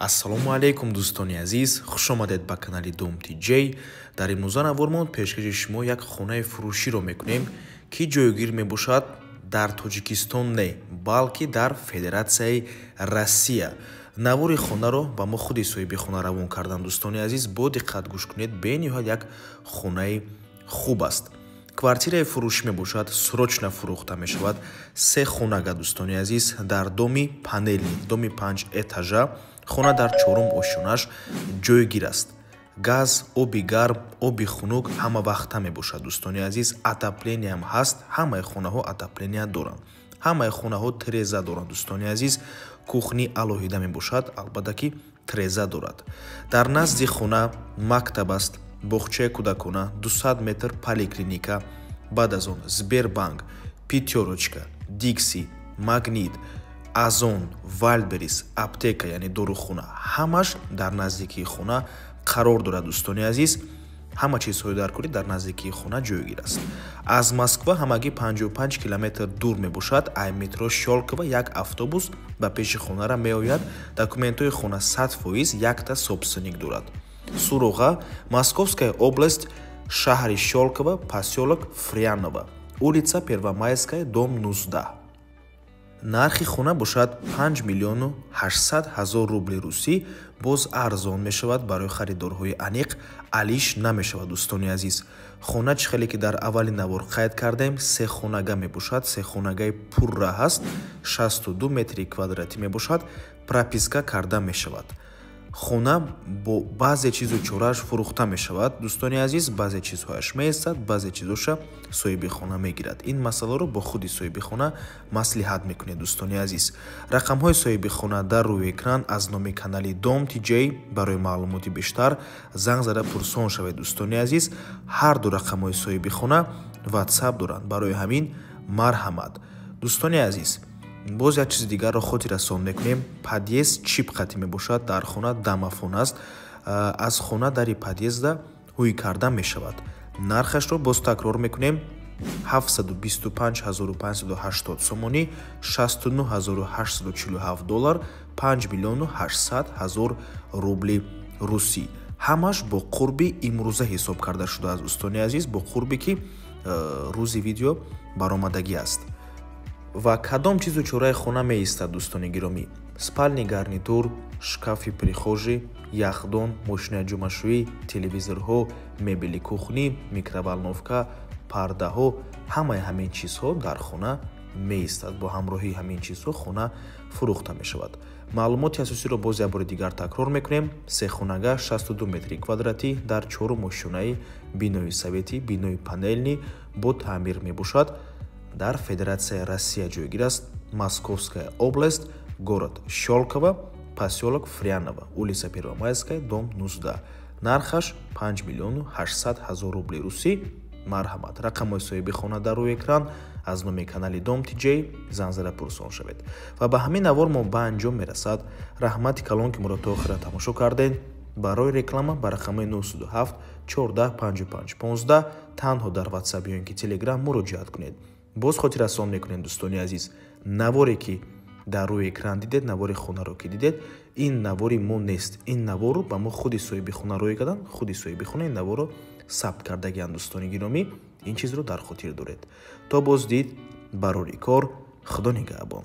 Ассалому алайкум, дӯстони азиз, хуш омадед ба канали Дом ТJ. Дар имрӯза навормон пешкаши шумо як хонаи фурӯширо мекунем, ки ҷойгир мебошад дар Тоҷикистон не, балки дар Федератсияи Россия. Навори хонаро ба мо худи соҳиби хона равон кардан. Дӯстони азиз, бо диққат гӯш кунед, бениҳоят як хонаи хуб аст. Квартираи фурӯшӣ мебошад, срочно фурӯхта мешавад. Се хонага, дӯстони азиз, дар доми панельный, доми панҷ этажа. Хона дар чорум ошёнаш ҷойгир аст. Газ, оби гарм, оби хунук ҳама вақта мебошад, дӯстони азиз. Отопление ам ҳаст, ҳамаи хонаҳо отопление доранд, ҳамаи хонаҳо тиреза доранд, дӯстони азиз. Кухни алоҳида мебошад, албатта ки тиреза дорад. Дар назди хона мактаб аст, боғчаи кӯдакона, 200 метр поликлиника, баъд аз он Сбербанк, Пятёрочка, Дикси, Магнит, Озон, Вайлдберриз, аптека, яъне дорухона, ҳамаш дар наздикии хона қарор дорад. Дӯстони азиз, ҳама чизҳои даркорӣ дар наздикии хона ҷойгир аст. Аз Москва ҳамагӣ 55 километр дур мебошад. Ай метро Щёлково як автобус ба пеши хонара меояд. Документҳои хона 100%, якта собственник дорад. Суроға: Московская область, шаҳри Щёлково, посёлок Фряново, улица Первомайская, дом 19. Нархи хона бошад 5 миллиону 800 ҳазор рубли русӣ, боз арзон мешавад барои харидорҳои аниқ, алиш намешавад. Дӯстони азиз, хона, чӣ хеле ки дар аввали навор қайд кардем, се хонага мебошад, се хонагаи пурра ҳаст, 62 метри квадратӣ мебошад, прописка карда мешавад. Хона бо баъзе чизу чорааш фурӯхта мешавад, дӯстони азиз. Баъзе чизҳояш меистад, баъзе чизоша соҳиби хона мегирад. Ин масъаларо бо худи соҳиби хона маслиҳат мекунед. Дӯстони азиз, рақамҳои соҳиби хона дар рӯи экран. Аз номи канали Дом ТJ барои маълумоти бештар занг зада пурсон шавед. Дӯстони азиз, ҳар ду рақамҳои соҳиби хона Ватсап доранд, барои ҳамин марҳамат. Дӯстони азиз, боз як чизи дигарро хотиррасон мекунем: подъезд чип қатӣ мебошад, дар хона домофон аст, аз хона дари подъезда ҳуй карда мешавад. Нархашро боз такрор мекунем: 725 580 сомонӣ, 69 847 доллар, 5 миллиону 800 ҳазор рубли русӣ. Ҳамаш бо қурби имрӯза ҳисоб карда шудааст, дӯстони азиз, бо қурбе ки рӯзи видео баромадагӣ аст. Ва кадом чизу чораи хона меистад, дӯстони гиромӣ? Спальный гарнитур, шкафи прихожий, яхдон, мошинаи ҷомашӯӣ, телевизорҳо, мебели кухнӣ, микроволновка, пардаҳо, ҳамаи ҳамин чизҳо дар хона меистад. Бо ҳамроҳии ҳамин чизҳо хона фурӯхта мешавад. Маълумоти асосиро боз як бори дигар такрор мекунем: сехонага, 62 метри квадратӣ, дар чорум ошёнаи бинои советӣ, бинои панельный бо таъмир мебошад. Дар Федератсияи Россия ҷойгир аст, Московская область, город Щёлково, посёлок Фряново, улица Первомайская, дом 19. Нархаш 5 миллиону 800 ҳазор рубли русӣ. Марҳамат, рақамҳои соҳиби хона дар рӯи экран. Аз номи канали Дом ТJ занг зада пурсон шавед. Ва ба ҳамин навор мо ба анҷом мерасад. Раҳмати калон, ки моро то охира тамошо кардед. Барои реклама ба рақамҳои 907 14 55 15 танҳо дар Ватсап ё ин ки Телеграм муроҷиат кунед. Боз хотиррасон мекунем, дӯстони азиз, наворе ки дар рӯи экран дидед, навори хонаро ки дидед, ин навори мо нест. Ин наворро ба мо худи соҳиби хона рӯй карданд, худи соҳиби хона ин наворро сабт кардагианд. Дӯстони гиромӣ, ин чизро дар хотир доред. То боздид, барори кор, Худо нигаҳбон.